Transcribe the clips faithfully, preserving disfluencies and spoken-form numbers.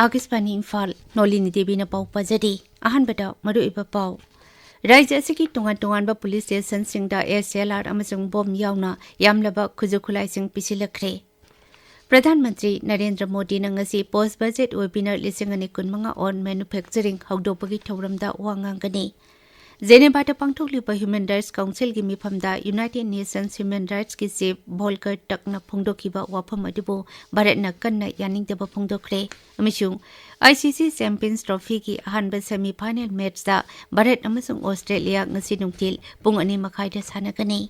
ꯑꯥꯀꯥꯁꯕꯥꯅꯤ ꯏꯝꯐꯥꯜ, ꯅꯣꯂꯤꯅꯤ ꯗꯦꯕꯤꯅ ꯄꯥꯎ ꯄꯥꯖꯔꯤ꯫ ꯑꯍꯥꯟꯕꯗ ꯃꯔꯨꯑꯣꯏꯕ ꯄꯥꯎ꯫ ꯔꯥꯖ꯭ꯌ ꯑꯁꯤꯒꯤ ꯇꯣꯉꯥꯟ ꯇꯣꯉꯥꯟꯕ ꯄꯨꯂꯤꯁ ꯁ꯭ꯇꯦꯁꯟꯁꯤꯡꯗ ꯑꯦꯁ ꯑꯦꯜ ꯑꯥꯔ ꯑꯃꯁꯨꯡ ꯕꯣꯝ ꯌꯥꯎꯅ ꯌꯥꯝꯂꯕ ꯈꯨꯠꯁꯨ ꯈꯨꯠꯂꯥꯏꯁꯤꯡ ꯄꯤꯁꯤꯜꯂꯛꯈ꯭ꯔꯦ꯫ ꯄ꯭ꯔꯙꯥꯟ ꯃꯟꯇ꯭ꯔꯤ ꯅꯔꯦꯟꯗ꯭ꯔ ꯃꯣꯗꯤꯅ ꯉꯁꯤ Post Budget Webinar ꯂꯤꯁꯤꯡ ꯑꯅꯤ ꯀꯨꯟꯃꯉꯥ on Manufacturing ꯍꯧꯗꯣꯛꯄꯒꯤ ꯊꯧꯔꯝꯗ ꯋꯥ ꯉꯥꯡꯒꯅꯤ꯫ ꯖꯦꯅꯦꯚꯥꯗ ꯄꯥꯡꯊꯣꯛꯂꯤꯕ Human Rights Councilꯒꯤ ꯃꯤꯐꯝꯗ United Nations Human Rightsꯀꯤ Chief Volker Turkꯅ ꯐꯣꯡꯗꯣꯛꯈꯤꯕ ꯋꯥꯐꯝ ꯑꯗꯨꯕꯨ ꯚꯥꯔꯠꯅ ꯀꯟꯅ ꯌꯥꯅꯤꯡꯗꯕ ꯐꯣꯡꯗꯣꯛꯈ꯭ꯔꯦ ꯑꯃꯁꯨꯡ I C C Champions Trophyꯒꯤ ꯑꯍꯥꯟꯕ semi final matchꯇ ꯚꯥꯔꯠ ꯑꯃꯁꯨꯡ ꯑꯣꯁꯇ꯭ꯔꯦꯂꯤꯌꯥ ꯉꯁꯤ ꯅꯨꯡꯊꯤꯜ ꯄꯨꯡ ꯑꯅꯤ ꯃꯈꯥꯏꯗ ꯁꯥꯟꯅꯒꯅꯤ꯫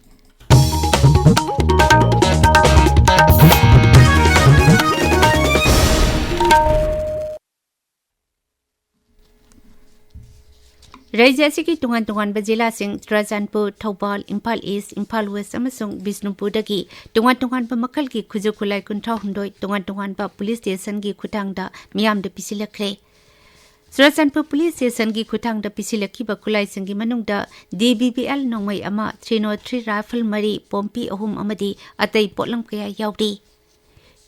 ꯔꯥꯖ꯭ꯌ ꯑꯁꯤꯒꯤ ꯇꯣꯉꯥꯟ ꯇꯣꯉꯥꯟꯕ ꯖꯤꯂꯥꯁꯤꯡ ꯆꯨꯔꯥꯆꯥꯟꯄꯨꯔ, ꯊꯧꯕꯥꯜ, ꯏꯝꯐꯥꯜ ꯏꯁ꯭ꯠ, ꯏꯝꯐꯥꯜ ꯋꯦꯁ꯭ꯠ ꯑꯃꯁꯨꯡ ꯕꯤꯁꯅꯨꯄꯨꯔꯗꯒꯤ ꯇꯣꯉꯥꯟ ꯇꯣꯉꯥꯟꯕ ꯃꯈꯜꯒꯤ ꯈꯨꯠꯁꯨ ꯈꯨꯠꯂꯥꯏ ꯀꯨꯟꯊ꯭ꯔꯥ ꯍꯨꯝꯗꯣꯏ ꯇꯣꯉꯥꯟ ꯇꯣꯉꯥꯟꯕ ꯄꯨꯂꯤꯁ ꯁ꯭ꯇꯦꯁꯟꯒꯤ ꯈꯨꯠꯊꯥꯡꯗ ꯃꯤꯌꯥꯝꯗ ꯄꯤꯁꯤꯜꯂꯛꯈ꯭ꯔꯦ꯫ ꯆꯨꯔꯥꯆꯥꯟꯄꯨꯔ ꯄꯨꯂꯤꯁ ꯁ꯭ꯇꯦꯁꯟꯒꯤ ꯈꯨꯠꯊꯥꯡꯗ ꯄꯤꯁꯤꯜꯂꯛꯈꯤꯕ ꯈꯨꯠꯂꯥꯏꯁꯤꯡꯒꯤ ꯃꯅꯨꯡꯗ D B B L ꯅꯣꯡꯃꯩ ꯑꯃ, three nought three rifle ꯃꯔꯤ, ꯄꯣꯝꯄꯤ ꯑꯍꯨꯝ ꯑꯃꯗꯤ ꯑꯇꯩ ꯄꯣꯠꯂꯝ ꯀꯌꯥ ꯌꯥꯎꯔꯤ꯫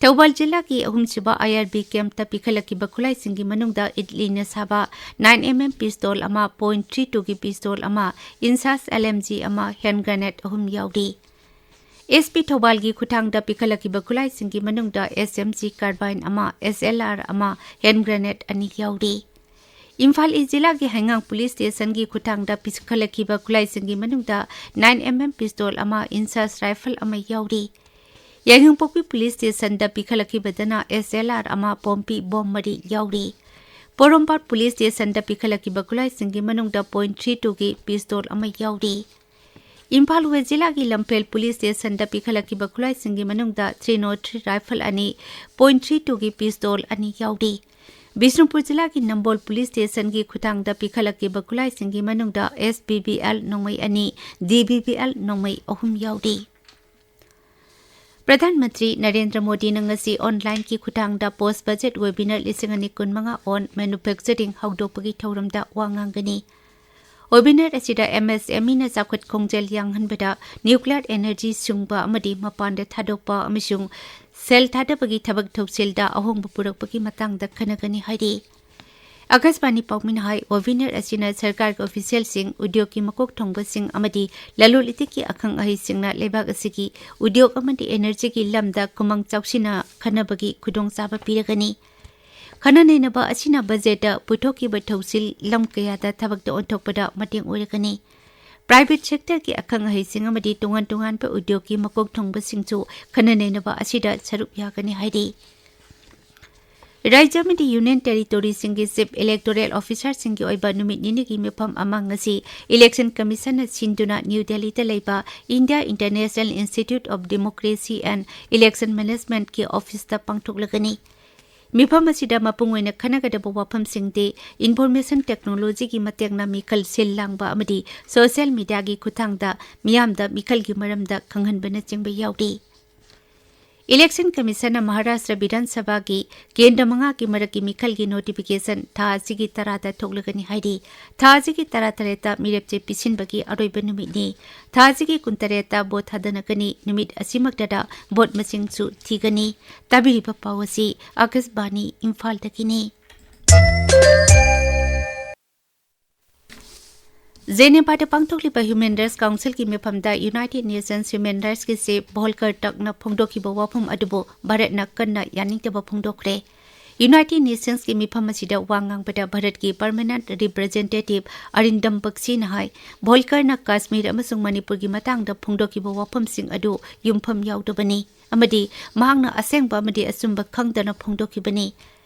ꯊꯧꯕꯥꯜ ꯖꯤꯂꯥꯒꯤ ꯑꯍꯨꯝꯁꯨꯕ I R B campꯇ ꯄꯤꯈꯠꯂꯛꯈꯤꯕ ꯈꯨꯠꯂꯥꯏꯁꯤꯡꯒꯤ ꯃꯅꯨꯡꯗ ꯏꯠꯂꯤꯅ ꯁꯥꯕ nine M M pistol ꯑꯃ, point three twoꯒꯤ pistol ꯑꯃ, INSAS L M G ꯑꯃ, hand grenade ꯑꯍꯨꯝ ꯌꯥꯎꯔꯤ꯫ S P ꯊꯧꯕꯥꯜꯒꯤ ꯈꯨꯠꯊꯥꯡꯗ ꯄꯤꯈꯠꯂꯛꯈꯤꯕ ꯈꯨꯠꯂꯥꯏꯁꯤꯡꯒꯤ ꯃꯅꯨꯡꯗ S M G carbine ꯑꯃ, S L R ꯑꯃ, hand grenade ꯑꯅꯤ ꯌꯥꯎꯔꯤ꯫ ꯏꯝꯐꯥꯜ ꯏꯁ꯭ꯠ ꯖꯤꯂꯥꯒꯤ ꯍꯩꯉꯥꯡ ꯄꯨꯂꯤꯁ ꯁ꯭ꯇꯦꯁꯟꯒꯤ ꯈꯨꯠꯊꯥꯡꯗ ꯄꯤꯈꯠꯂꯛꯈꯤꯕ ꯈꯨꯠꯂꯥꯏꯁꯤꯡꯒꯤ ꯃꯅꯨꯡꯗ nine M M pistol ꯑꯃ, INSAS rifle ꯑꯃ ꯌꯥꯎꯔꯤ꯫ ꯌꯥꯏꯉꯪꯄꯣꯛꯄꯤ ꯄꯨꯂꯤꯁ ꯁ꯭ꯇꯦꯁꯟꯗ ꯄꯤꯈꯠꯂꯛꯈꯤꯕꯗꯅ S L R ꯑꯃ, ꯄꯣꯝꯄꯤ ꯕꯣꯝ ꯃꯔꯤ ꯌꯥꯎꯔꯤ꯫ ꯄꯣꯔꯣꯝꯄꯥꯠ ꯄꯨꯂꯤꯁ ꯁ꯭ꯇꯦꯁꯟꯗ ꯄꯤꯈꯠꯂꯛꯈꯤꯕ ꯈꯨꯠꯂꯥꯏꯁꯤꯡꯒꯤ ꯃꯅꯨꯡꯗ point three twoꯒꯤ pistol ꯑꯃ ꯌꯥꯎꯔꯤ꯫ ꯏꯝꯐꯥꯜ ꯋꯦꯁ꯭ꯠ ꯖꯤꯂꯥꯒꯤ ꯂꯝꯐꯦꯜ ꯄꯨꯂꯤꯁ ꯁ꯭ꯇꯦꯁꯟꯗ ꯄꯤꯈꯠꯂꯛꯈꯤꯕ ꯈꯨꯠꯂꯥꯏꯁꯤꯡꯒꯤ ꯃꯅꯨꯡꯗ three nought three rifle ꯑꯅꯤ, point three twoꯒꯤ pistol ꯑꯅꯤ ꯌꯥꯎꯔꯤ꯫ ꯕꯤꯁꯅꯨꯄꯨꯔ ꯖꯤꯂꯥꯒꯤ ꯅꯝꯕꯣꯜ ꯄꯨꯂꯤꯁ ꯁ꯭ꯇꯦꯁꯟꯒꯤ ꯈꯨꯠꯊꯥꯡꯗ ꯄꯤꯈꯠꯂꯛꯈꯤꯕ ꯈꯨꯠꯂꯥꯏꯁꯤꯡꯒꯤ ꯃꯅꯨꯡꯗ S B B L ꯅꯣꯡꯃꯩ ꯑꯅꯤ, D B B L ꯅꯣꯡꯃꯩ ꯑꯍꯨꯝ ꯌꯥꯎꯔꯤ꯫ ꯄ꯭ꯔꯙꯥꯟ ꯃꯟꯇ꯭ꯔꯤ ꯅꯔꯦꯟꯗ꯭ꯔ ꯃꯣꯗꯤꯅ ꯉꯁꯤ online-ꯀꯤ ꯈꯨꯠꯊꯥꯡꯗ Post Budget Webinar ꯂꯤꯁꯤꯡ ꯑꯅꯤ ꯀꯨꯟꯃꯉꯥ on Manufacturing ꯍꯧꯗꯣꯛꯄꯒꯤ ꯊꯧꯔꯝꯗ ꯋꯥ ꯉꯥꯡꯒꯅꯤ꯫ Webinar ꯑꯁꯤꯗ M S M E-ꯅ ꯆꯥꯎꯈꯠ ꯈꯣꯡꯖꯦꯜ ꯌꯥꯡꯍꯟꯕꯗ nuclear energy ꯁꯨꯡꯕ ꯑꯃꯗꯤ ꯃꯄꯥꯟꯗ ꯊꯥꯗꯣꯛꯄ ꯑꯃꯁꯨꯡ ꯁꯦꯜ ꯊꯥꯗꯕꯒꯤ ꯊꯕꯛ ꯊꯧꯁꯤꯜꯗ ꯑꯍꯣꯡꯕ ꯄꯨꯔꯛꯄꯒꯤ ꯃꯇꯥꯡꯗ ꯈꯟꯅꯒꯅꯤ ꯍꯥꯏꯔꯤ꯫ ꯑꯀꯥꯁꯕꯥꯅꯤ ꯄꯥꯎꯃꯤꯅ ꯍꯥꯏ, webinar ꯑꯁꯤꯅ ꯁꯔꯀꯥꯔꯒꯤ ꯑꯣꯐꯤꯁꯤꯌꯦꯜꯁꯤꯡ, ꯎꯗ꯭ꯌꯣꯒꯀꯤ ꯃꯀꯣꯛ ꯊꯣꯡꯕꯁꯤꯡ ꯑꯃꯗꯤ ꯂꯂꯣꯟ ꯏꯇꯤꯛꯀꯤ ꯑꯈꯪ ꯑꯍꯩꯁꯤꯡꯅ ꯂꯩꯕꯥꯛ ꯑꯁꯤꯒꯤ ꯎꯗ꯭ꯌꯣꯒ ꯑꯃꯗꯤ ꯑꯦꯅꯔꯖꯤꯒꯤ ꯂꯝꯗ ꯈꯨꯃꯥꯡ ꯆꯥꯎꯁꯤꯟꯅ ꯈꯟꯅꯕꯒꯤ ꯈꯨꯗꯣꯡꯆꯥꯕ ꯄꯤꯔꯒꯅꯤ꯫ ꯈꯟꯅ ꯅꯩꯅꯕ ꯑꯁꯤꯅ ꯕꯖꯦꯠꯇ ꯄꯨꯊꯣꯛꯈꯤꯕ ꯊꯧꯁꯤꯜ ꯂꯝ ꯀꯌꯥꯗ ꯊꯕꯛꯇ ꯑꯣꯟꯊꯣꯛꯄꯗ ꯃꯇꯦꯡ ꯑꯣꯏꯔꯒꯅꯤ꯫ ꯄ꯭ꯔꯥꯏꯚꯦꯠ ꯁꯦꯛꯇꯔꯒꯤ ꯑꯈꯪ ꯑꯍꯩꯁꯤꯡ ꯑꯃꯗꯤ ꯇꯣꯉꯥꯟ ꯇꯣꯉꯥꯟꯕ ꯎꯗ꯭ꯌꯣꯒꯀꯤ ꯃꯀꯣꯛ ꯊꯣꯡꯕꯁꯤꯡꯁꯨ ꯈꯟꯅ ꯅꯩꯅꯕ ꯑꯁꯤꯗ ꯁꯔꯨꯛ ꯌꯥꯒꯅꯤ ꯍꯥꯏꯔꯤ꯫ ꯔꯥꯖ꯭ꯌ ꯑꯃꯗꯤ ꯌꯨꯅꯤꯌꯟ ꯇꯦꯔꯤꯇꯣꯔꯤꯁꯤꯡꯒꯤ ꯆꯤꯐ ꯏꯂꯦꯛꯇꯣꯔꯦꯜ ꯑꯣꯐꯤꯁꯥꯔꯁꯤꯡꯒꯤ ꯑꯣꯏꯕ ꯅꯨꯃꯤꯠ ꯅꯤꯅꯤꯒꯤ ꯃꯤꯐꯝ ꯑꯃ ꯉꯁꯤ ꯏꯂꯦꯛꯁꯟ ꯀꯃꯤꯁꯟꯅ ꯁꯤꯟꯗꯨꯅ ꯅ꯭ꯌꯨ ꯗꯦꯜꯂꯤꯗ ꯂꯩꯕ India International Institute of Democracy and Election Managementꯀꯤ ꯑꯣꯐꯤꯁꯇ ꯄꯥꯡꯊꯣꯛꯂꯒꯅꯤ꯫ ꯃꯤꯐꯝ ꯑꯁꯤꯗ ꯃꯄꯨꯡ ꯑꯣꯏꯅ ꯈꯟꯅꯒꯗꯕ ꯋꯥꯐꯝꯁꯤꯡꯗꯤ ꯏꯟꯐꯣꯔꯃꯦꯁꯟ ꯇꯦꯛꯅꯣꯂꯣꯖꯤꯒꯤ ꯃꯇꯦꯡꯅ ꯃꯤꯈꯜ ꯁꯤꯜ ꯂꯥꯡꯕ ꯑꯃꯗꯤ ꯁꯣꯁꯤꯌꯦꯜ ꯃꯤꯗꯤꯌꯥꯒꯤ ꯈꯨꯠꯊꯥꯡꯗ ꯃꯤꯌꯥꯝꯗ ꯃꯤꯈꯜꯒꯤ ꯃꯔꯝꯗ ꯈꯪꯍꯟꯕꯅꯆꯤꯡꯕ ꯌꯥꯎꯔꯤ꯫ ꯏꯂꯦꯛꯁꯟ ꯀꯃꯤꯁꯟꯅ ꯃꯍꯥꯔꯥꯁꯇ꯭ꯔ ꯕꯤꯙꯥꯟ ꯁꯚꯥꯒꯤ ꯀꯦꯟꯗ꯭ꯔ ꯃꯉꯥꯒꯤ ꯃꯔꯛꯀꯤ ꯃꯤꯈꯜꯒꯤ ꯅꯣꯇꯤꯐꯤꯀꯦꯁꯟ ꯊꯥ ꯑꯁꯤꯒꯤ ꯇꯔꯥꯗ ꯊꯣꯛꯂꯒꯅꯤ ꯍꯥꯏꯔꯤ꯫ ꯊꯥ ꯑꯁꯤꯒꯤ ꯇꯔꯥꯇꯔꯦꯠꯇ ꯃꯤꯔꯦꯞ ꯆꯦ ꯄꯤꯁꯤꯟꯕꯒꯤ ꯑꯔꯣꯏꯕ ꯅꯨꯃꯤꯠꯅꯤ꯫ ꯊꯥ ꯑꯁꯤꯒꯤ ꯀꯨꯟꯇꯔꯦꯠꯇ ꯚꯣꯠ ꯊꯥꯗꯅꯒꯅꯤ꯫ ꯅꯨꯃꯤꯠ ꯑꯁꯤꯃꯛꯇꯗ ꯚꯣꯠ ꯃꯁꯤꯡꯁꯨ ꯊꯤꯒꯅꯤ꯫ ꯇꯥꯕꯤꯔꯤꯕ ꯄꯥꯎ ꯑꯁꯤ ꯑꯀꯥꯁꯕꯥꯅꯤ ꯏꯝꯐꯥꯜꯗꯒꯤꯅꯤ꯫ ꯖꯦꯅꯦꯚꯥꯗ ꯄꯥꯡꯊꯣꯛꯂꯤꯕ ꯍ꯭ꯌꯨꯃꯦꯟ ꯔꯥꯏꯠꯁ ꯀꯥꯎꯟꯁꯤꯜꯒꯤ ꯃꯤꯐꯝꯗ ꯌꯨꯅꯥꯏꯇꯦꯗ ꯅꯦꯁꯟꯁ ꯍ꯭ꯌꯨꯃꯦꯟ ꯔꯥꯏꯠꯁꯀꯤ ꯆꯤꯐ ꯚꯣꯜꯀꯔ ꯇꯔꯛꯅ ꯐꯣꯡꯗꯣꯛꯈꯤꯕ ꯋꯥꯐꯝ ꯑꯗꯨꯕꯨ ꯚꯥꯔꯠꯅ ꯀꯟꯅ ꯌꯥꯅꯤꯡꯗꯕ ꯐꯣꯡꯗꯣꯛꯈ꯭ꯔꯦ꯫ ꯌꯨꯅꯥꯏꯇꯦꯗ ꯅꯦꯁꯟꯁꯀꯤ ꯃꯤꯐꯝ ꯑꯁꯤꯗ ꯋꯥ ꯉꯥꯡꯕꯗ ꯚꯥꯔꯠꯀꯤ ꯄꯔꯃꯅꯦꯟꯠ ꯔꯤꯄ꯭ꯔꯖꯦꯟꯇꯦꯇꯤꯚ ꯑꯔꯤꯟꯗꯝ ꯕꯛꯁꯤꯅ ꯍꯥꯏ, ꯚꯣꯜꯀꯔꯅ ꯀꯥꯁꯃꯤꯔ ꯑꯃꯁꯨꯡ ꯃꯅꯤꯄꯨꯔꯒꯤ ꯃꯇꯥꯡꯗ ꯐꯣꯡꯗꯣꯛꯈꯤꯕ ꯋꯥꯐꯝꯁꯤꯡ ꯑꯗꯨ ꯌꯨꯝꯐꯝ ꯌꯥꯎꯗꯕꯅꯤ ꯑꯃꯗꯤ ꯃꯍꯥꯛꯅ ꯑꯁꯦꯡꯕ ꯑꯃꯗꯤ ꯑꯆꯨꯝꯕ ꯈꯪꯗꯅ ꯐꯣꯡꯗꯣꯛꯈꯤꯕꯅꯤ꯫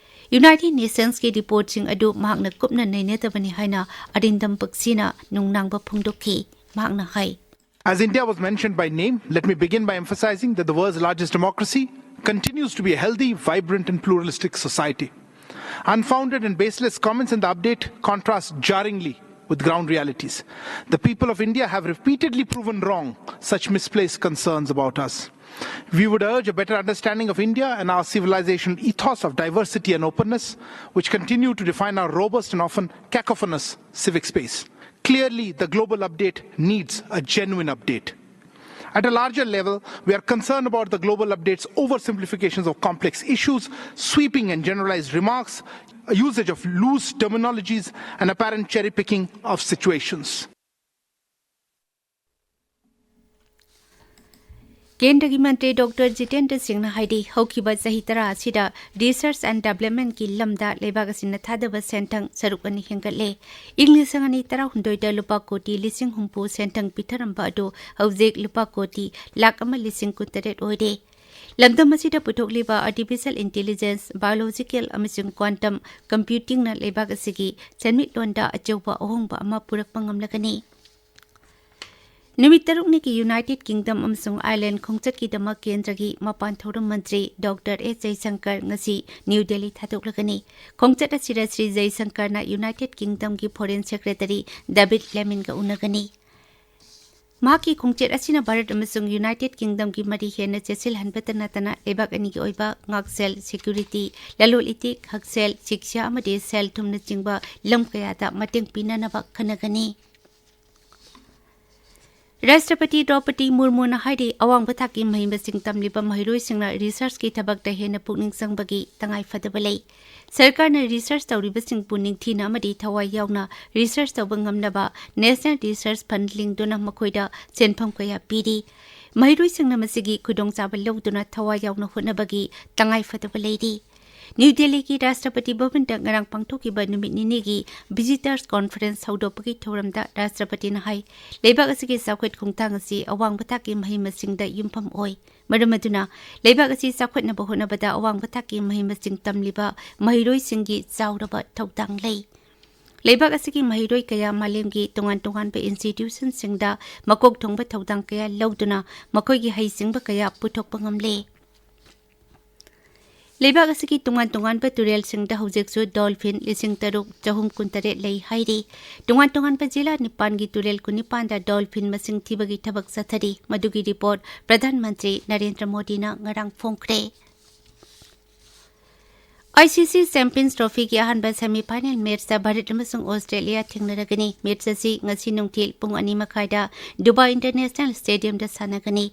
ꯌꯨꯅꯥꯏꯇꯦꯗ ꯅꯦꯁꯟꯁꯀꯤ ꯔꯤꯄꯣꯔꯠꯁꯤꯡ ꯑꯗꯨ ꯃꯍꯥꯛꯅ ꯀꯨꯞꯅ ꯅꯩꯅꯗꯕꯅꯤ ꯍꯥꯏꯅ ꯑꯔꯤꯟꯗꯝ ꯕꯛꯁꯤꯅ ꯅꯨꯡꯅꯥꯡꯕ ꯐꯣꯡꯗꯣꯛꯈꯤ꯫ ꯃꯍꯥꯛꯅ ꯍꯥꯏ, As India was mentioned by name, let me begin by emphasizing that the world's largest democracy continues to be a healthy, vibrant, and pluralistic society. Unfounded and baseless comments in the update contrast jarringly with ground realities. The people of India have repeatedly proven wrong such misplaced concerns about us. We would urge a better understanding of India and our civilizational ethos of diversity and openness, which continue to define our robust and often cacophonous civic space. Clearly, the global update needs a genuine update. At a larger level, we are concerned about the global updates, oversimplifications of complex issues, sweeping and generalized remarks, usage of loose terminologies, and apparent cherry picking of situations. ꯀꯦꯟꯗ꯭ꯔꯒꯤ ꯃꯟꯇ꯭ꯔꯤ doctor Jitendra ꯁꯤꯡꯅ ꯍꯥꯏꯔꯤ, ꯍꯧꯈꯤꯕ ꯆꯍꯤ ꯇꯔꯥ ꯑꯁꯤꯗ research and developmentꯀꯤ ꯂꯝꯗ ꯂꯩꯕꯥꯛ ꯑꯁꯤꯅ ꯊꯥꯗꯕ ꯁꯦꯟꯊꯪ ꯁꯔꯨꯛ ꯑꯅꯤ ꯍꯦꯟꯒꯠꯂꯦ꯫ ꯏꯪ ꯂꯤꯁꯤꯡ ꯑꯅꯤ ꯇꯔꯥꯍꯨꯝꯗꯣꯏꯗ ꯂꯨꯄꯥ ꯀꯣꯇꯤ ꯂꯤꯁꯤꯡ ꯍꯨꯝꯐꯨ ꯁꯦꯟꯊꯪ ꯄꯤꯊꯔꯝꯕ ꯑꯗꯨ ꯍꯧꯖꯤꯛ ꯂꯨꯄꯥ ꯀꯣꯇꯤ ꯂꯥꯈ ꯑꯃ ꯂꯤꯁꯤꯡ ꯀꯨꯟꯇꯔꯦꯠ ꯑꯣꯏꯔꯦ꯫ ꯂꯝꯗꯝ ꯑꯁꯤꯗ ꯄꯨꯊꯣꯛꯂꯤꯕ artificial intelligence, biological ꯑꯃꯁꯨꯡ quantum computingꯅ ꯂꯩꯕꯥꯛ ꯑꯁꯤꯒꯤ ꯁꯦꯟꯃꯤꯠꯂꯣꯟꯗ ꯑꯆꯧꯕ ꯑꯍꯣꯡꯕ ꯑꯃ ꯄꯨꯔꯛꯄ ꯉꯝꯂꯒꯅꯤ꯫ ꯅꯨꯃꯤꯠ ꯇꯔꯨꯛꯅꯤꯒꯤ United Kingdom ꯑꯃꯁꯨꯡ Ireland ꯈꯣꯡꯆꯠꯀꯤꯗꯃꯛ ꯀꯦꯟꯗ꯭ꯔꯒꯤ ꯃꯄꯥꯟ ꯊꯧꯔꯝ ꯃꯟꯇ꯭ꯔꯤ ꯗꯣꯛꯇꯔ ꯑꯦꯁ ꯖꯌꯁꯪꯀꯔ ꯉꯁꯤ ꯅ꯭ꯌꯨ ꯗꯦꯜꯂꯤ ꯊꯥꯗꯣꯛꯂꯒꯅꯤ꯫ ꯈꯣꯡꯆꯠ ꯑꯁꯤꯗ Shri ꯖꯌꯁꯪꯀꯔꯅ United Kingdomꯒꯤ Foreign Secretary David Laminꯒ ꯎꯅꯒꯅꯤ꯫ ꯃꯍꯥꯛꯀꯤ ꯈꯣꯡꯆꯠ ꯑꯁꯤꯅ ꯚꯥꯔꯠ ꯑꯃꯁꯨꯡ United Kingdomꯒꯤ ꯃꯔꯤ ꯍꯦꯟꯅ ꯆꯦꯠꯁꯤꯜꯍꯟꯕꯇ ꯅꯠꯇꯅ ꯂꯩꯕꯥꯛ ꯑꯅꯤꯒꯤ ꯑꯣꯏꯕ ꯉꯥꯛꯁꯦꯜ, security, ꯂꯂꯣꯟ ꯏꯇꯤꯛ, ꯍꯛꯁꯦꯜ, ꯁꯤꯛꯁꯥ ꯑꯃꯗꯤ ꯁꯦꯜ ꯊꯨꯝꯅꯆꯤꯡꯕ ꯂꯝ ꯀꯌꯥꯗ ꯃꯇꯦꯡ ꯄꯤꯅꯅꯕ ꯈꯟꯅꯒꯅꯤ꯫ ꯔꯥꯁꯇ꯭ꯔꯄꯇꯤ ꯗ꯭ꯔꯧꯄꯗꯤ ꯃꯨꯔꯃꯨꯅ ꯍꯥꯏꯔꯤ, ꯑꯋꯥꯡꯕ ꯊꯥꯛꯀꯤ ꯃꯍꯩ ꯃꯁꯤꯡ ꯇꯝꯂꯤꯕ ꯃꯍꯩꯔꯣꯏꯁꯤꯡꯅ researchꯀꯤ ꯊꯕꯛꯇ ꯍꯦꯟꯅ ꯄꯨꯛꯅꯤꯡ ꯆꯪꯕꯒꯤ ꯇꯉꯥꯏ ꯐꯗꯕ ꯂꯩ꯫ ꯁꯔꯀꯥꯔꯅ research ꯇꯧꯔꯤꯕꯁꯤꯡꯕꯨ ꯅꯤꯡꯊꯤꯅ ꯑꯃꯗꯤ ꯊꯋꯥꯏ ꯌꯥꯎꯅ research ꯇꯧꯕ ꯉꯝꯅꯕ National Research Fund ꯂꯤꯡꯗꯨꯅ ꯃꯈꯣꯏꯗ ꯁꯦꯟꯐꯝ ꯀꯌꯥ ꯄꯤꯔꯤ꯫ ꯃꯍꯩꯔꯣꯏꯁꯤꯡꯅ ꯃꯁꯤꯒꯤ ꯈꯨꯗꯣꯡꯆꯥꯕ ꯂꯧꯗꯨꯅ ꯊꯋꯥꯏ ꯌꯥꯎꯅ ꯍꯣꯠꯅꯕꯒꯤ ꯇꯉꯥꯏ ꯐꯗꯕ ꯂꯩꯔꯤ꯫ ꯅ꯭ꯌꯨ ꯗꯦꯜꯂꯤꯒꯤ ꯔꯥꯁꯇ꯭ꯔꯄꯇꯤ ꯚꯕꯟꯗ ꯉꯔꯥꯡ ꯄꯥꯡꯊꯣꯛꯈꯤꯕ ꯅꯨꯃꯤꯠ ꯅꯤꯅꯤꯒꯤ Visitors Conference ꯍꯧꯗꯣꯛꯄꯒꯤ ꯊꯧꯔꯝꯗ ꯔꯥꯁꯇ꯭ꯔꯄꯇꯤꯅ ꯍꯥꯏ, ꯂꯩꯕꯥꯛ ꯑꯁꯤꯒꯤ ꯆꯥꯎꯈꯠ ꯈꯣꯡꯊꯥꯡ ꯑꯁꯤ ꯑꯋꯥꯡꯕ ꯊꯥꯛꯀꯤ ꯃꯍꯩ ꯃꯁꯤꯡꯗ ꯌꯨꯝꯐꯝ ꯑꯣꯏ꯫ ꯃꯔꯝ ꯑꯗꯨꯅ ꯂꯩꯕꯥꯛ ꯑꯁꯤ ꯆꯥꯎꯈꯠꯅꯕ ꯍꯣꯠꯅꯕꯗ ꯑꯋꯥꯡꯕ ꯊꯥꯛꯀꯤ ꯃꯍꯩ ꯃꯁꯤꯡ ꯇꯝꯂꯤꯕ ꯃꯍꯩꯔꯣꯏꯁꯤꯡꯒꯤ ꯆꯥꯎꯔꯕ ꯊꯧꯗꯥꯡ ꯂꯩ꯫ ꯂꯩꯕꯥꯛ ꯑꯁꯤꯒꯤ ꯃꯍꯩꯔꯣꯏ ꯀꯌꯥ ꯃꯥꯂꯦꯝꯒꯤ ꯇꯣꯉꯥꯟ ꯇꯣꯉꯥꯟꯕ institutionꯁꯤꯡꯗ ꯃꯀꯣꯛ ꯊꯣꯡꯕ ꯊꯧꯗꯥꯡ ꯀꯌꯥ ꯂꯧꯗꯨꯅ ꯃꯈꯣꯏꯒꯤ ꯍꯩꯁꯤꯡꯕ ꯀꯌꯥ ꯄꯨꯊꯣꯛꯄ ꯉꯝꯂꯦ꯫ ꯂꯩꯕꯥꯛ ꯑꯁꯤꯒꯤ ꯇꯣꯉꯥꯟ ꯇꯣꯉꯥꯟꯕ ꯇꯨꯔꯦꯜꯁꯤꯡꯗ ꯍꯧꯖꯤꯛꯁꯨ dolphin ꯂꯤꯁꯤꯡ ꯇꯔꯨꯛ ꯆꯍꯨꯝ ꯀꯨꯟꯇꯔꯦꯠ ꯂꯩ ꯍꯥꯏꯔꯤ꯫ ꯇꯣꯉꯥꯟ ꯇꯣꯉꯥꯟꯕ ꯖꯤꯂꯥ ꯅꯤꯄꯥꯟꯒꯤ ꯇꯨꯔꯦꯜ ꯀꯨꯟꯅꯤꯄꯥꯟꯗ dolphin ꯃꯁꯤꯡ ꯊꯤꯕꯒꯤ ꯊꯕꯛ ꯆꯠꯊꯔꯤ꯫ ꯃꯗꯨꯒꯤ report ꯄ꯭ꯔꯙꯥꯟ ꯃꯟꯇ꯭ꯔꯤ ꯅꯔꯦꯟꯗ꯭ꯔ ꯃꯣꯗꯤꯅ ꯉꯔꯥꯡ ꯐꯣꯡꯈ꯭ꯔꯦ꯫ ꯑꯥꯏ ꯁꯤ ꯁꯤ ꯆꯦꯝꯄꯤꯌꯟꯁ ꯇ꯭ꯔꯣꯐꯤꯒꯤ ꯑꯍꯥꯟꯕ ꯁꯦꯃꯤ ꯐꯥꯏꯅꯦꯜ ꯃꯦꯠꯆꯇ ꯚꯥꯔꯠ ꯑꯃꯁꯨꯡ ꯑꯣꯁꯇ꯭ꯔꯦꯂꯤꯌꯥ ꯊꯦꯡꯅꯔꯒꯅꯤ꯫ ꯃꯦꯠꯆ ꯑꯁꯤ ꯉꯁꯤ ꯅꯨꯡꯊꯤꯜ ꯄꯨꯡ ꯑꯅꯤ ꯃꯈꯥꯏꯗ ꯗꯨꯕꯥꯏ ꯏꯟꯇꯔꯅꯦꯁꯅꯦꯜ ꯁ꯭ꯇꯦꯗꯤꯌꯝꯗ ꯁꯥꯟꯅꯒꯅꯤ꯫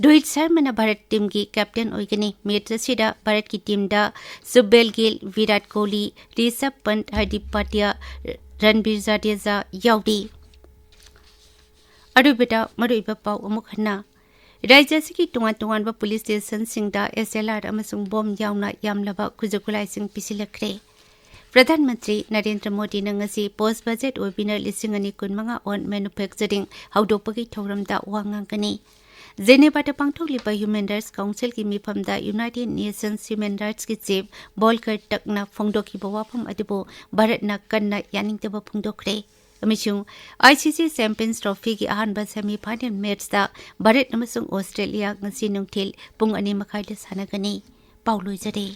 ꯔꯣꯍꯤꯠ ꯁꯔꯃꯅ ꯚꯥꯔꯠ ꯇꯤꯝꯒꯤ ꯀꯦꯞꯇꯦꯟ ꯑꯣꯏꯒꯅꯤ꯫ ꯃꯦꯠꯆ ꯑꯁꯤꯗ ꯚꯥꯔꯠꯀꯤ ꯇꯤꯝꯗ ꯁꯨꯕꯦꯜ ꯒꯤꯜ, ꯚꯤꯔꯥꯠ ꯀꯣꯍꯂꯤ, ꯔꯤꯁꯕ ꯄꯟꯠ, ꯍꯔꯗꯤꯞ ꯄꯥꯇꯤꯌꯥ, ꯔꯟꯕꯤꯔ ꯖꯗꯦꯖꯥ ꯌꯥꯎꯔꯤ꯫ ꯑꯔꯣꯏꯕꯗ ꯃꯔꯨꯑꯣꯏꯕ ꯄꯥꯎ ꯑꯃꯨꯛ ꯍꯟꯅ꯫ ꯔꯥꯖ꯭ꯌ ꯑꯁꯤꯒꯤ ꯇꯣꯉꯥꯟ ꯇꯣꯉꯥꯟꯕ ꯄꯨꯂꯤꯁ ꯁ꯭ꯇꯦꯁꯟꯁꯤꯡꯗ ꯑꯦꯁ ꯑꯦꯜ ꯑꯥꯔ ꯑꯃꯁꯨꯡ ꯕꯣꯝ ꯌꯥꯎꯅ ꯌꯥꯝꯂꯕ ꯈꯨꯠꯁꯨ ꯈꯨꯠꯂꯥꯏꯁꯤꯡ ꯄꯤꯁꯤꯜꯂꯛꯈ꯭ꯔꯦ꯫ ꯄ꯭ꯔꯙꯥꯟ ꯃꯟꯇ꯭ꯔꯤ ꯅꯔꯦꯟꯗ꯭ꯔ ꯃꯣꯗꯤꯅ ꯉꯁꯤ ꯄꯣꯁ ꯕꯖꯦꯠ ꯋꯦꯕꯤꯅꯥꯔ ꯂꯤꯁꯤꯡ ꯑꯅꯤ ꯀꯨꯟꯃꯉꯥ on manufacturing ꯍꯧꯗꯣꯛꯄꯒꯤ ꯊꯧꯔꯝꯗ ꯋꯥ ꯉꯥꯡꯒꯅꯤ꯫ ꯖꯦꯅꯦꯚꯥꯗ ꯄꯥꯡꯊꯣꯛꯂꯤꯕ ꯍ꯭ꯌꯨꯃꯦꯟ ꯔꯥꯏꯠꯁ ꯀꯥꯎꯟꯁꯤꯜꯒꯤ ꯃꯤꯐꯝꯗ ꯌꯨꯅꯥꯏꯇꯦꯗ ꯅꯦꯁꯟꯁ ꯍ꯭ꯌꯨꯃꯦꯟ ꯔꯥꯏꯠꯁꯀꯤ ꯆꯤꯐ ꯚꯣꯜꯀꯔ ꯇꯛꯅ ꯐꯣꯡꯗꯣꯛꯈꯤꯕ ꯋꯥꯐꯝ ꯑꯗꯨꯕꯨ ꯚꯥꯔꯠꯅ ꯀꯟꯅ ꯌꯥꯅꯤꯡꯗꯕ ꯐꯣꯡꯗꯣꯛꯈ꯭ꯔꯦ꯫ ꯑꯃꯁꯨꯡ ꯑꯥꯏ ꯁꯤ ꯁꯤ ꯆꯦꯝꯄꯤꯌꯟꯁ ꯇ꯭ꯔꯣꯐꯤꯒꯤ ꯑꯍꯥꯟꯕ ꯁꯦꯃꯤ ꯐꯥꯏꯅꯦꯜ ꯃꯦꯠꯆꯇ ꯚꯥꯔꯠ ꯑꯃꯁꯨꯡ ꯑꯣꯁꯇ꯭ꯔꯦꯂꯤꯌꯥ ꯉꯁꯤ ꯅꯨꯡꯊꯤꯜ ꯄꯨꯡ ꯑꯅꯤ ꯃꯈꯥꯏꯗ ꯁꯥꯟꯅꯒꯅꯤ꯫ ꯄꯥꯎ ꯂꯣꯏꯖꯔꯦ꯫